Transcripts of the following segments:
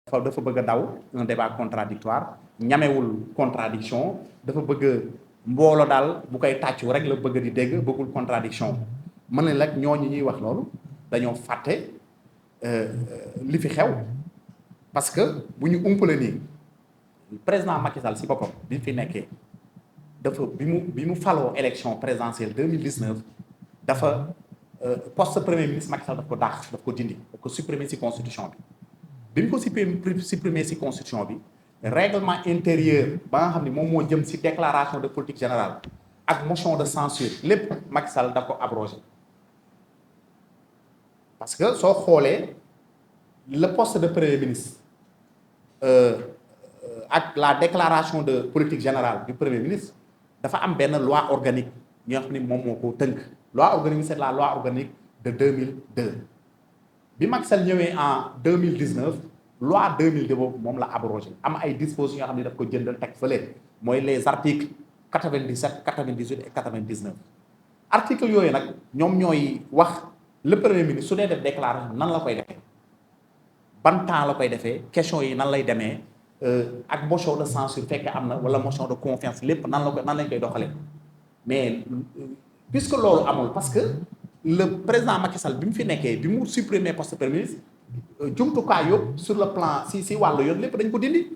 dafa bëgg a daw un débat contradictoire ñamewul contradiction dafa bëgg mbooloo daal bu koy tàccu rek la bëgg di dégg bëggul contradiction mën na nag ñooñu ñuy wax loolu dañoo fàtte li fi xew parce que bu ñu umpale nii président Macky Sall si boppam bi fi nekkee dafa bi mu faloo élection présidentielle 2019 dafa poste premier ministre Macky Sall daf ko dàq daf ko dindi daf ko supprimer si constitution bi mu ko supprimer si constitution bi règlement intérieur ba nga xam ne moom moo jëm si déclaration de politique générale ak motion de censure lépp Macky Sall daf ko abrogé parce que soo xoolee le poste de premier ministre ak la déclaration de politique générale du premier ministre dafa am benn loi organique ñoo xam ne moom moo ko tënk loi organique c'est la loi organique de 2002 bi Macky Sall ñëwee en 2019 loi 2002 boobu moom la abrogé am ay dispositions yoo xam ne daf ko jëndal teg fële mooy les articles 97 98 et 99 articles yooyu nag ñoom ñooy wax le premier ministre su dee def déclaration nan la koy defee ban temps la koy defee question yi nan lay demee ak motion de censure fekk am na wala motion de confiance lépp nan lañ koy doxalee mais puisque loolu amul parce que le président Macky Sall bi mu fi nekkee bi mu supprimer poste premier ministre jumtukaay yëpp sur le plan si wàllu yoon lépp dañ ko dindi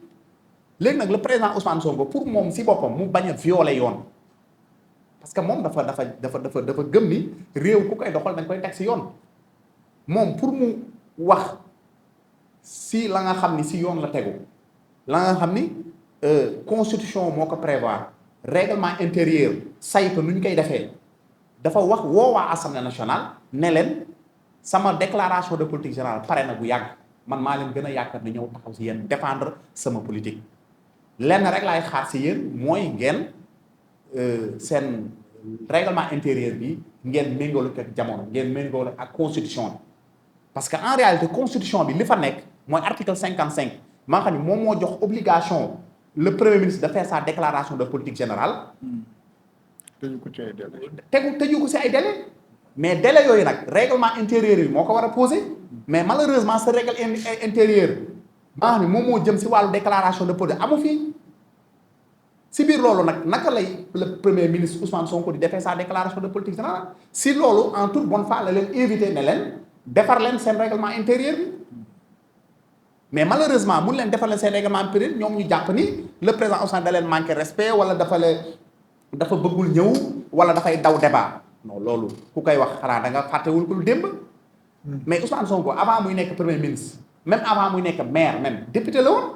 léegi nag le président Ousmane Sonko pour moom si boppam mu bañ a violer yoon parce que moom dafa gëm ni réew ku koy doxal dañ koy teg si yoon moom pour mu wax si la nga xam ni si yoon la tegu la nga xam ni constitution moo ko prévoir règlement intérieur saytu nu ñu koy defee dafa wax woowaa assemblée nationale ne leen sama déclaration de politique générale pare na bu yàgg man maa leen gën a yaakaar ni ñëw taxaw si yéen défendre sama politique lenn rek laay xaar si yéen mooy ngeen seen règlement intérieur bi ngeen méngóolu ak jamono ngeen méngóolu ak constitution bi parce que en réalité constitution bi li fa nekk mooy article 55 maa xam ne moom moo jox obligation le premier ministre de faire sa déclaration de politique générale tëju ko si ay délai mais délai yooyu nag règlement intérieur yi moo ko war a posé mais malheureusement ce règle intérieur maa xam ne moom moo jëm si wàllu déclaration de politique amu fii si biir loolu nag naka lay le premier ministre Ousmane Sonko di defee sa déclaration de politique générale si loolu en toute bonne foi la leen invité ne leen defar leen seen règlement intérieur bi mais malheureusement mun leen defar leen seen règlement intérieur ñoom ñu jàpp ni le président Ousmane da leen manqué respect wala dafa bëggul ñëw wala dafay daw débat non loolu ku koy wax xanaa da nga fàttewul ko lu démb mais Ousmane Sonko avant muy nekk premier ministre même avant muy nekk maire même député la woon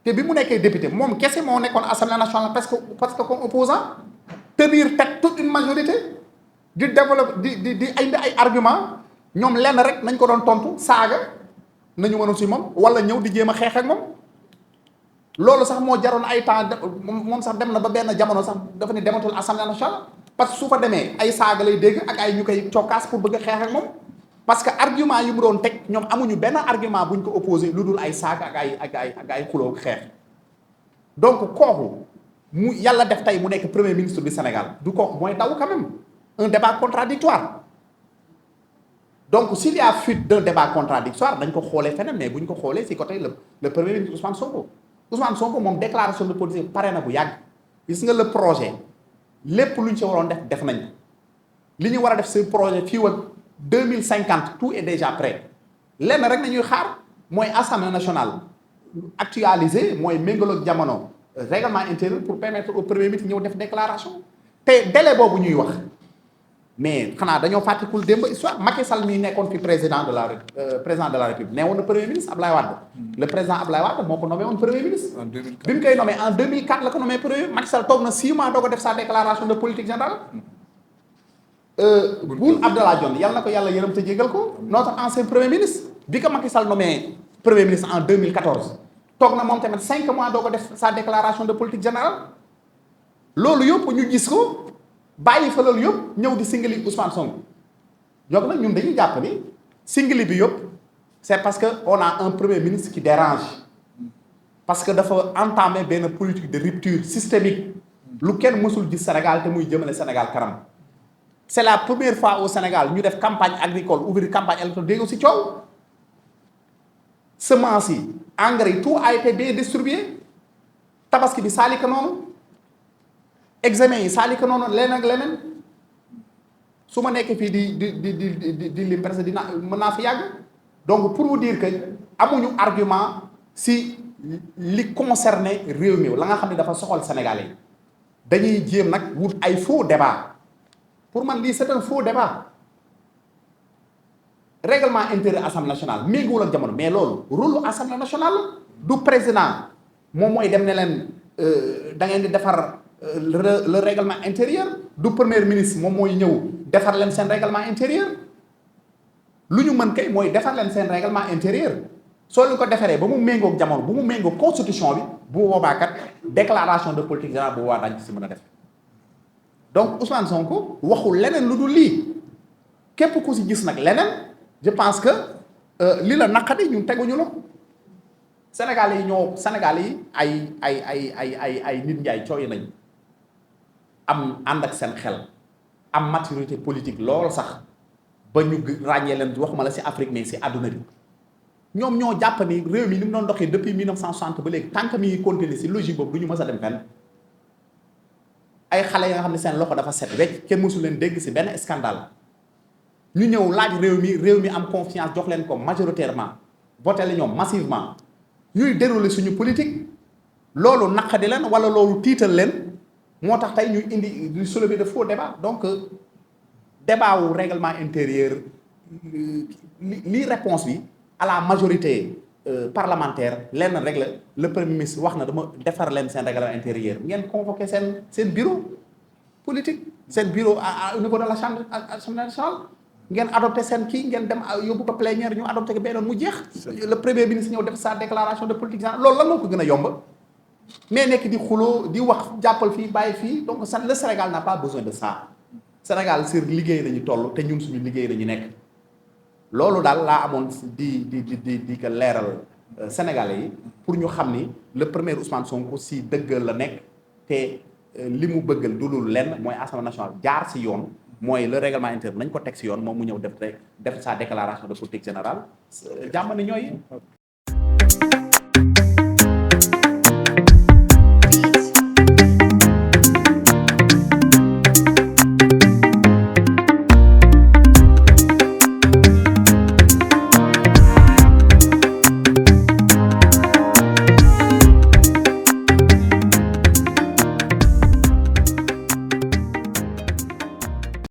te bi mu nekkee député moom kese moo nekkoon assemblée nationale parce que comme opposant tenir tête toute une majorité di développer di indi ay argument ñoom lenn rek nañ ko doon tontu saaga nañu mënul si moom wala ñëw di jéem a xeex ak moom loolu sax moo jaroon ay temps moom sax dem na ba benn jamono sax dafa ne dematul assemblée nationale parce que su fa demee ay saaga lay dégg ak ay ñu koy cokkaas pour bëgg a xeex ak moom parce que argument yi mu doon teg ñoom amuñu benn argument buñ ko opposé lu dul ay saaga ak ay xuloo xeex donc kooku mu yàlla def tey mu nekk premier ministre du Sénégal du kooku mooy daw quand même un débat contradictoire donc s'il y a fuite d'un débat contradictoire dañ ko xoolee feneen mais bu ñu ko xoolee si côté le premier ministre Ousmane Sonko moom déclaration de politique pare na bu yàgg gis nga le projet lépp lu ñu ci waroon def nañ li ñu war a def ce projet fii ak 2050 tout est déjà prêt lenn rek nañuy xaar mooy assemblée nationale actualisé mooy méngaloog jamono règlement intérieur pour permettre au premier ministre ñëw def déclaration te délai boobu ñuy wax mais xanaa dañoo fàttikul démb histoire Macky Sall mii nekkoon fi président de la République nee woon na premier ministre Ablaye Wade le président Ablaye Wade moo ko nommé woon premier ministre bi mu koy nommé en 2004 la ko nommé premier Macky Sall toog na 6 mois doo ko def sa déclaration de politique générale Boun Abdallah Dionne yàlla na ko yàlla yërëm te jégal ko notre ancien premier ministre bi ko Macky Sall nommé premier ministre en 2014 toog na moom tamit 5 mois doo ko def sa déclaration de politique générale loolu yëpp ñu gis ko bàyyi fa loolu yëpp ñëw di singali Ousmane Sonko ñoo nag ñun dañuy jàpp ni singali bi yëpp c'est parce que on a un premier ministre qui dérange parce que dafa entamé benn politique de rupture systémique lu kenn mësul gis Sénégal te muy jëmale Sénégal kanam c'est la première fois au Sénégal ñu def campagne agricole ouvrir campagne agricole dégg aussi coow semence yi engrais yi tout a été bien distribué tabaski bi saalika noonu examen yi saalika noonu leneen ak leneen su ma nekkee fii di lim presque dina mën naa fi yàgg donc pour vous dire que amuñu argument si li concerné réew mi la nga xam ne dafa soxal Sénégalais yi dañuy jéem nag wut ay faux débat pour man lii c'est un faux débat règlement intérieur assemblée nationale méngoowul ak jamono mais loolu rôle assemblée nationale du président moom mooy dem ne leen da ngeen di defar le règlement intérieur du premier ministre moom mooy ñëw defar leen seen règlement intérieur lu ñu mën kay mooy defar leen seen règlement intérieur soo leen ko defaree ba mu méngoog jamono bu mu méngoog constitution bi bu boobaa kat déclaration de politique générale bu boobaa dañ ci si mën a def donc Ousmane Sonko waxul leneen lu dul lii képp ku si gis nag leneen je pense que li la naqadi ñun teguñu la Sénégal yi ay nit njaay cooy nañ am ànd ak seen xel am maturité politique lool sax ba ñu ràññee leen waxuma la si Afrique mais si àdduna bi ñoom ñoo jàpp ni réew mi ni mu doon doxee depuis 1960 ba léegi tant que mi ngi continuer si logique boobu du ñu mës a dem fenn ay xale yi nga xam ne seen loxo dafa set wecc kenn mësu leen dégg si benn scandale ñu ñëw laaj réew mi am confiance jox leen ko majoritairement voté la ñoom massivement ñuy dérouler suñu politique loolu naqadi leen wala loolu tiital leen moo tax tey ñuy indi di soulever de faux débat donc débat wu règlement intérieur lii réponse bi à la majorité parlementaire lenn rek la le premier ministre wax na dama defar leen seen règlement intérieur ngeen convoqué seen bureau politique seen bureau au niveau de la chambre nationale ngeen adopté seen kii ngeen dem yóbbu ko plénière ñu adopté ko benn mu jeex le premier ministre ñëw def sa déclaration de politique générale loolu lan moo ko gën a yomb mais nekk di xuloo di wax jàppal fii bàyyi fii donc le Sénégal n'a pas besoin de ça Sénégal sur liggéey nañu toll te ñun suñu liggéey nañu nekk loolu daal laa amoon di ko leeral Sénégalais yi pour ñu xam ni le premier Ousmane Sonko si dëggal la nekk te li mu bëggal du dul lenn mooy Assemblée nationale jaar si yoon mooy le règlement intérieur nañ ko teg si yoon moom mu ñëw def sa déclaration de politique générale jàmm ni ñooy